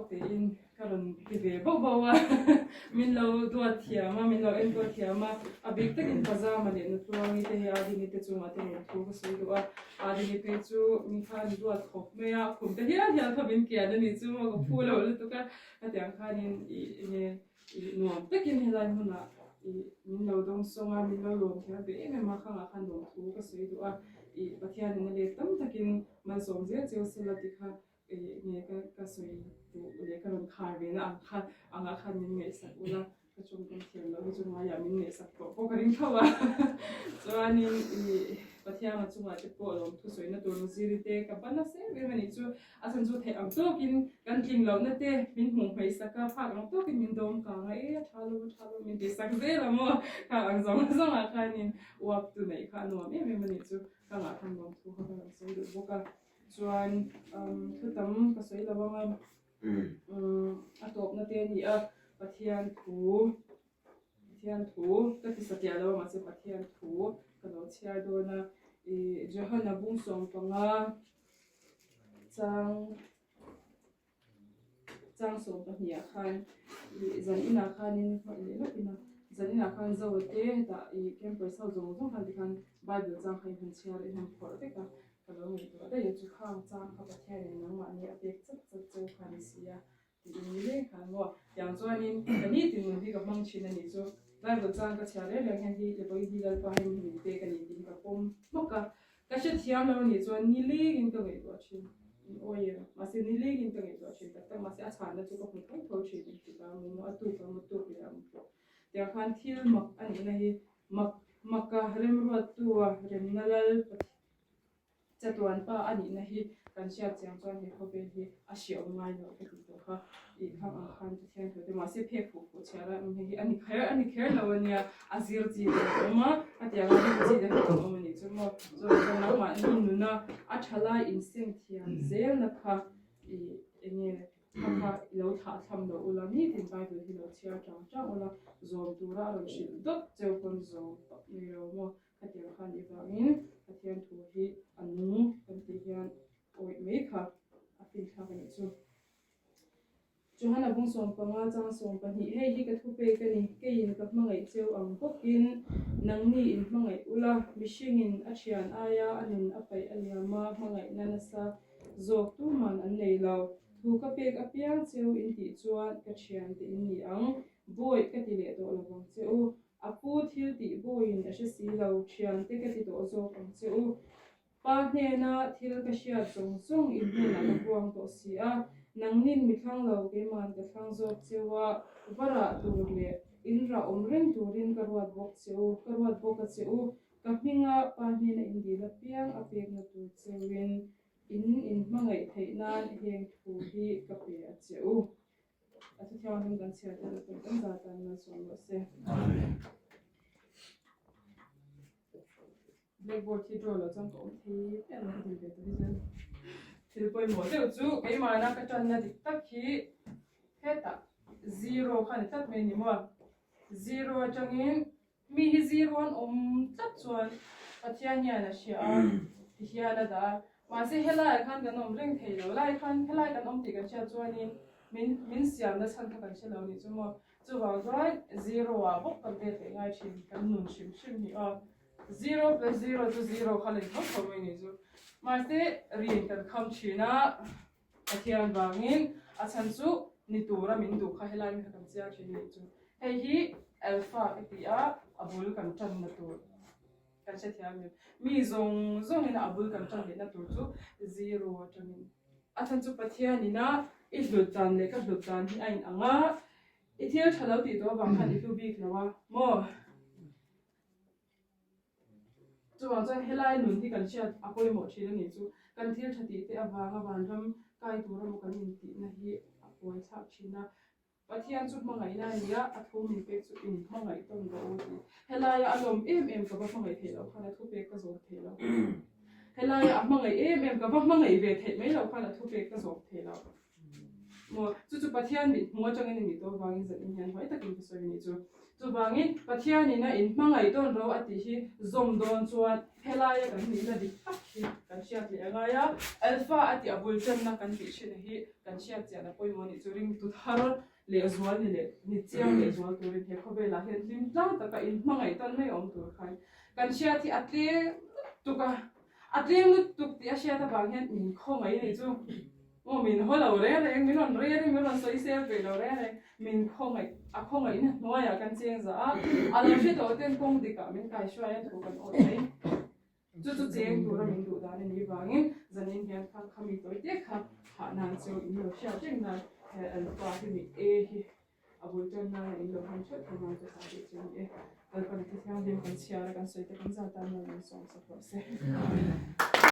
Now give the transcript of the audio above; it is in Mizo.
tawk tein ka rawn ti ve bauh bauh a, min lo duat thiam a, min lo enkawl thiam a, a bik takin Pazama leh Nutluangi te hi Adini te chungah te rawn thu ka sawi duh a, Adini phei chu mi khan duat khawp mai a, khum te hial hial kha min kian a nih chu maw ka phu lo lutuk a, khatiang khanin ih enge ih nuam takin helai hmunah ih min lo dawng sawng a, min lo lawm thiam ve em em a, khangah khan lawm thu ka sawi duh a, ih Pathianin a let tam takin malsawm zel cheu sela ti kha Enge ka ka sawi duh leh ka rawn khar ve na ang kha angah khan min ngaihsak ula ka tawngkam thiam loh hi chu ngaiah min ngaihsak tawh pawh ka ring tho a chuanin ih Pathianga chungah te pawh lawm thusawina tur Nuziri te ka ban nasa em em a nih chu a chhan chu theih ang tawkin kan tling lohna te min hmuh hmeisak a phak ang tawkin min dawm kang a e a tha lo a tha lo min tihsak zel a maw kha ang zawng zawngah khanin uap tu neih kha a nuam em em a nih chu ka ngah khan lawm thu kha ka rawn sawi duh bawk a. Chuan thu tam ka sawi lo ang a, a tawpna te a ni a, Pathian thu, Pathian thu ka ti satliah lo a mahse Pathian thu ka lo chhiar dawn a, ih Johana bung 15 chang chang 12 ah khan ih zan inah khanin leh lawk ina zan inah khan Zoa te hetah ih campers ho zawng zawng khan tikhan Bible chang kha in han chhiar in han phawrh vek a ka lo ngaihtuah daih a chu khang chang kha Pathianin nangmahni a pek chat chat cheu kha a ni si a tiin ni leng khan maw tiang chuanin ka nitin nun hi ka hmang thin a nih chu Bible chang ka chhiar reng reng hian hi vawiin hi Lalpa hei min pek a ni tih hi ka pawm hmawk a. Ka hrethiam lo anih chuan nilengin ka ngaihtuah thin. Awi em? Mahse nilengin ka ngaihtuah thin tak tak. Mahse a chhanna chu ka hmu tho tho thin in tika mu maw a tuk a mu tuk leh a mu pawh. Tiang khan thil mak a nihna hi mak maka remruattu a remna lal chatuan pa a nihna hi kan hriat chiang chuan he khawvel hi a hriawm ngai lo ka tih tawh kha. Ih khang ang khan Pathian thu te mahse phek fuh fuh chhiar a hei hi a ni kher a ni kher lo a nia a zir chi te a awm a a tiang a rin chi te pawh a awm a nih chu maw chuan chuan nangmahni nuna a tha lai insem thiam zel na kha ih eng nge kha kha i lo thlah thlam lo ula nitin Bible hi lo chhiar chang chang ula zawm tura a rawn hrilh dawt cheu pawn zawm tawp mai lo maw khatiang khan i vangin Pathian thu hi a nung kan tih hian awih mai kha a finthlak a nih chu. Johana bung 15 chang 12 Hei hi ka thupek a ni, keiin ka hmangaih cheu ang bawkin nangni in hmangaih ula, mihringin a thian aia a nun a paih a liam a, hmangaihna nasa zawk tuman an nei lo. Thu ka pek apiang cheu in tih chuan ka thiante in ni ang, bawi ka ti leh tawh lovang che u. A pu thil tih bawiin a hre si lo, thiante ka ti tawh zawk ang che u. Pa hnena thil ka hriat zawng zawng in hnenah ka puang tawh si a, nangnin mi thlang lo keiman ka thlang zawk cheu a, va rah tur leh in rah awm reng turin ka ruat bawk che u, ka ruat bawk a che u, ka hminga pa hnena in dil apiang a pekna tur cheuin in inhmangaih theih nan heng thu hi ka pe a che u. A thu thianghlim kan chhiar te lutuk kan za tan malsawm rawh se. Amen. Blackboard hi draw loh chuan ka awm thei pian a ka ti ve tawh hi chuan thil pawimawh deuh chu keimahna ka tanna dik tak hi hetah zero kha a ni tlat mai a ni maw zero atangin mi hi zero an awm tlat chuan Pathian hian a hria a ti hian a dah a mahse helaiah khan kan awm reng thei lo lai khan helai kan awm tih kan hriat chuanin min min siamna chhan kha kan hre lo a nih chu maw chuvang chuan zero ah bawk kan let leh ngai thin kan nun hrim hrim hi aw. Zero plus zero chu zero kha lei tho tho mai ni chu. Mahse rin kan kham thin a, Pathian vangin a chhan chu ni tura min duh kha helai mi kha kan chiang thin anih chu. Hei hi alpha ka ti a, a bul kan tanna tur kan hrethiam em? Mi zawng zawngin a bul kan tan lehna tur chu zero atangin. A chhan chu Pathianin a i hlut dan leh ka hlut dan hi a inang a, i thil tha lo tih tawh avang khan i hlu bik lo a maw? Chuvang chuan helai nun hi kan hriat a pawimawh thin a nih chu. Kan thil tha tih te avanga vanram kai tur emaw kan intihna hi a buai thlak thin a. Pathian chu hmangaihna a ni a, a thu min pek chu in hmangaih tawn rawh u tih. Helaia a lawm em em ka va hmangaih theih loh khan a thupek ka zawm theih lo. Helaia a hmangaih em em ka va hmangaih ve theih mai loh khan a thupek ka zawm theih lo. Maw, chu chu Pathian mit hmu atangin a nih tawh avangin zan in hian huai takin ka sawi a nih chu. Chuvangin, Pathianin a inhmangaih dawn ro a tih hi zawm dawn chuan helaia kan nihna dik tak hi kan hriat leh a ngai a. Alpha a tih a bul tanna kan tih thin hi kan hriat chian a pawimawh nih chu ringtu thar lehzual ni leh ni chiang lehzual turin he khawvelah hian hlim tlang taka inhmangaih tawn mai awm tur khan kan hriat hi a tlem lutuk a. A tlem lutuk tih a hriat avang hian min khawngaih a nih chu. Aw min haw lo reng reng, min rawn rel in min rawn sawi sel ve lo reng reng, min khawngaih, a khawngaihna hnuaiah kan cheng zah a, a lo hre tawh ten kawng dikah min kaihruai a thu kan awt mai. Chu chu cheng tura min duh dan a nih vangin zanin hian kha khami tawi te kha hah nan chu in lo hriat reng nan he alpha hi mi A hi a bul tan nan a in lo hman theuh theuh nan chu sa tih chu a ni e. Kalpana thi thianghlim kan chhiar a kan sawi te kan zat tan nan min sawm sak rawh se.